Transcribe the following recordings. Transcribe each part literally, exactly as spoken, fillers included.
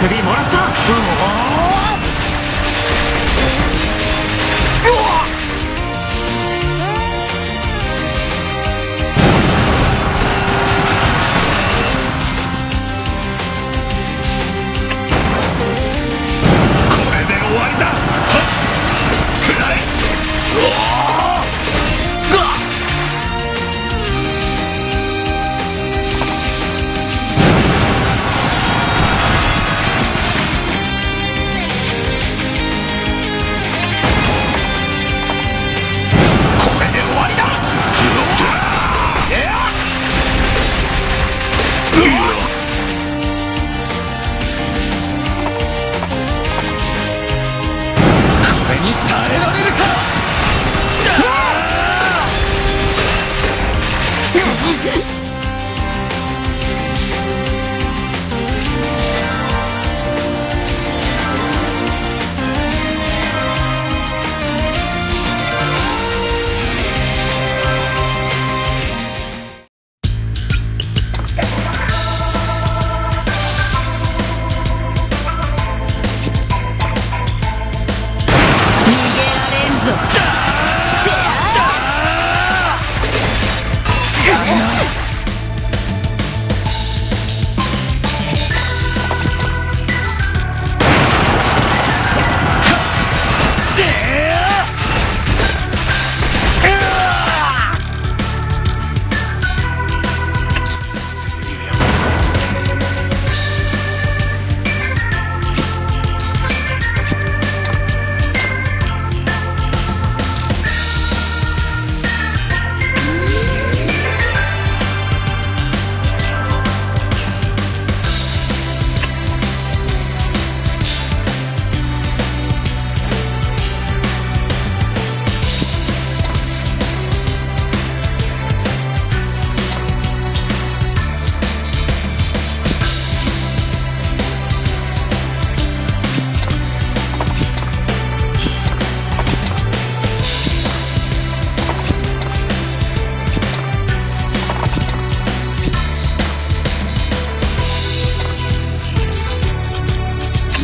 スリーもらった。うわ！これで終わりだ。はっ！くらえ！うわ！が！これで終わりだ！これに耐えられるか！逃げられんぞ。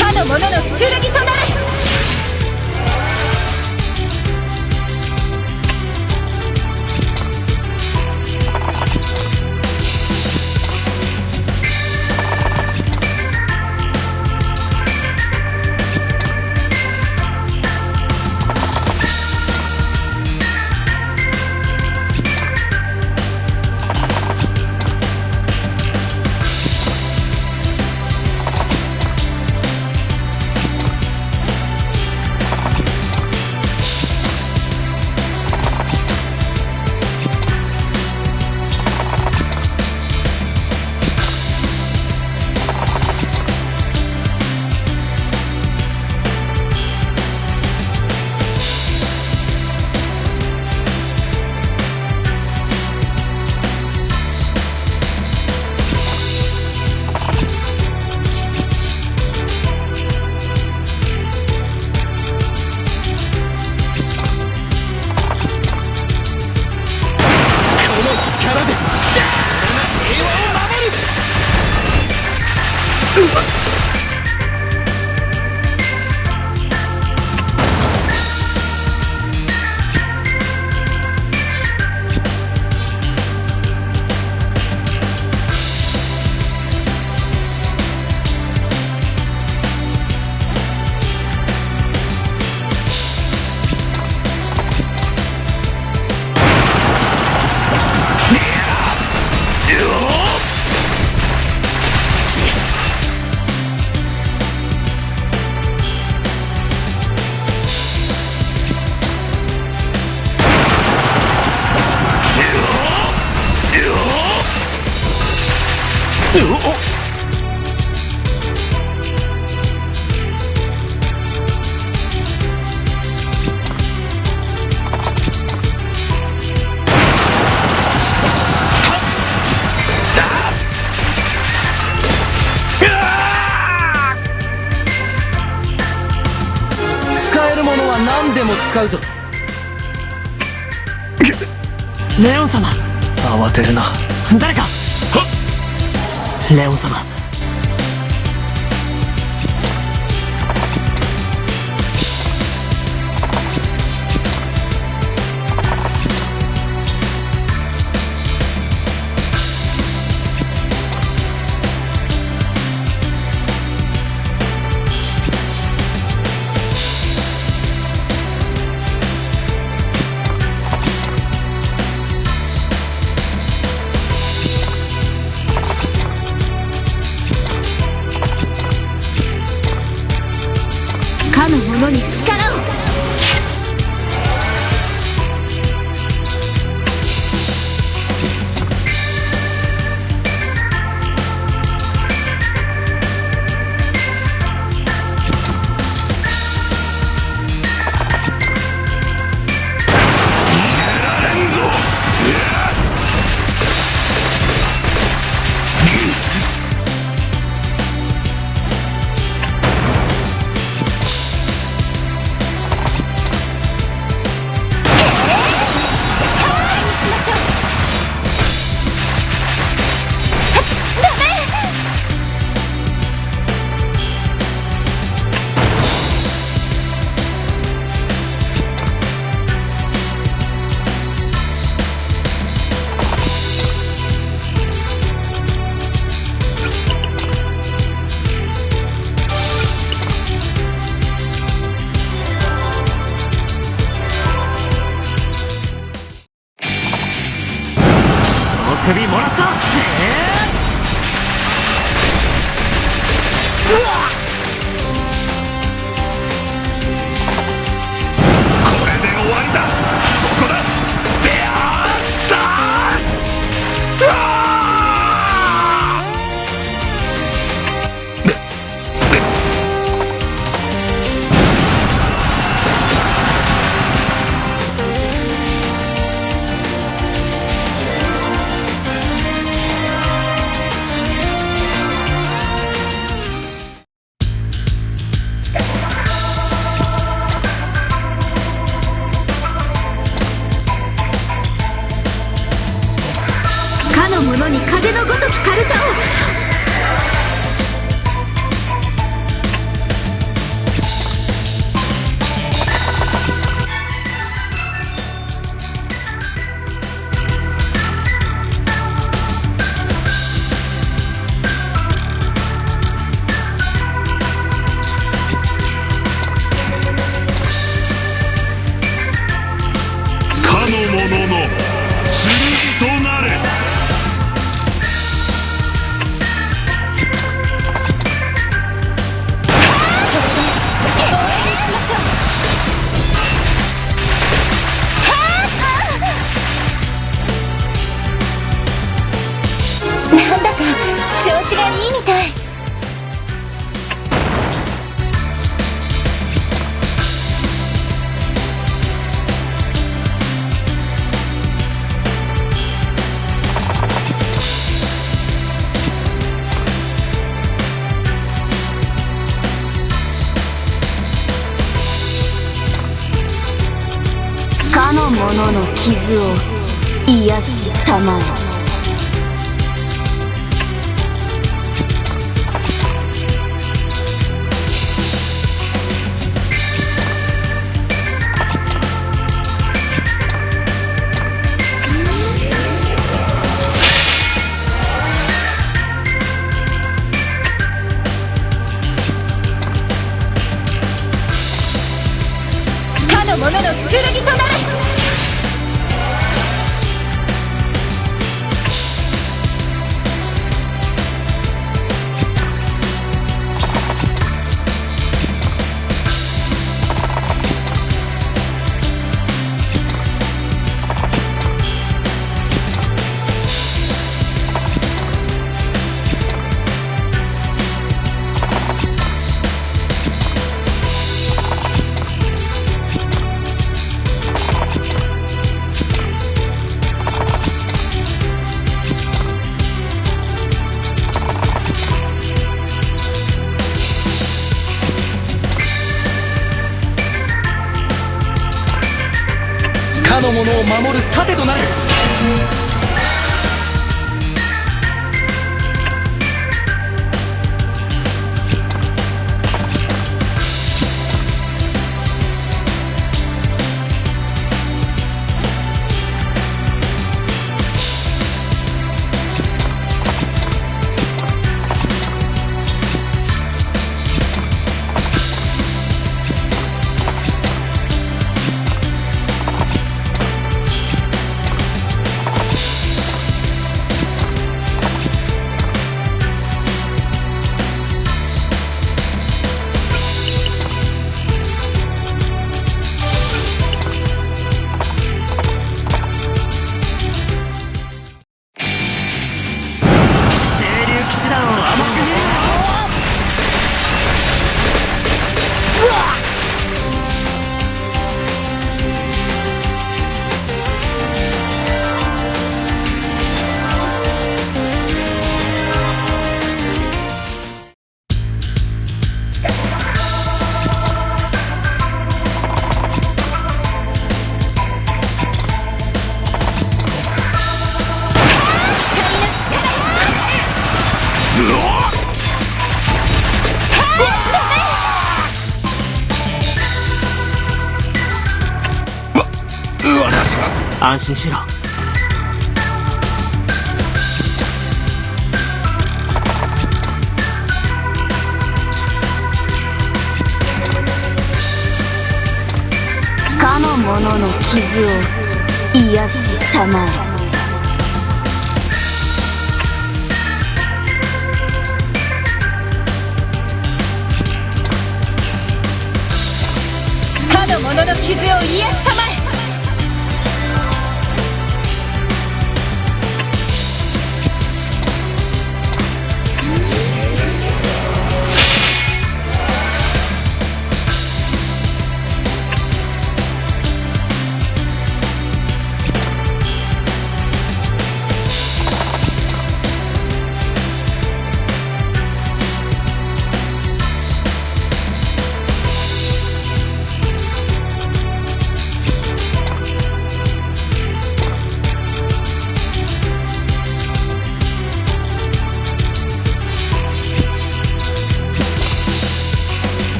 かの者の剣となれ！この力で平和を守る！使えるものは何でも使うぞ。レオン様。慌てるな。誰か。はっ。レオン様。に力を。その首もらった。てえ。うわっ。これで終わりだ。そこだ。であった。うわっ。かの者に風のごとき軽さを。かの者の剣となれ。なんだか調子がいいみたい。かの者の傷を癒したまえ。かの者の剣となれ。かの者を守る盾となれ。私が。安心しろ。かの者の傷を癒したまえ。 かの者の傷を癒したまえ。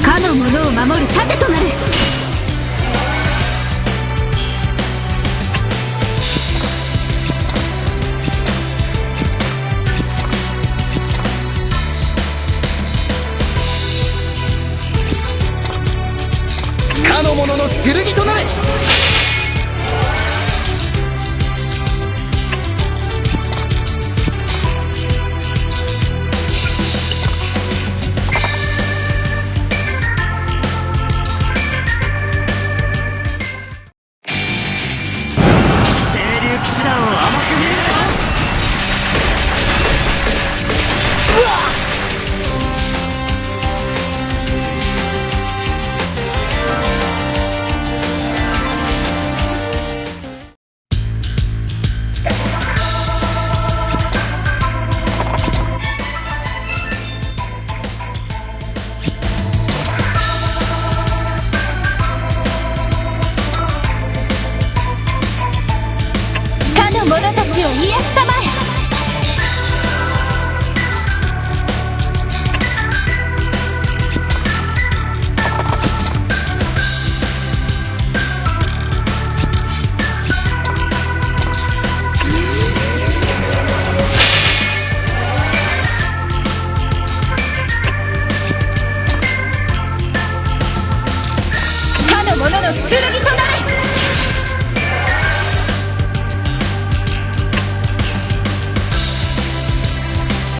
かの者を守る盾となる。 かの者の剣となれ。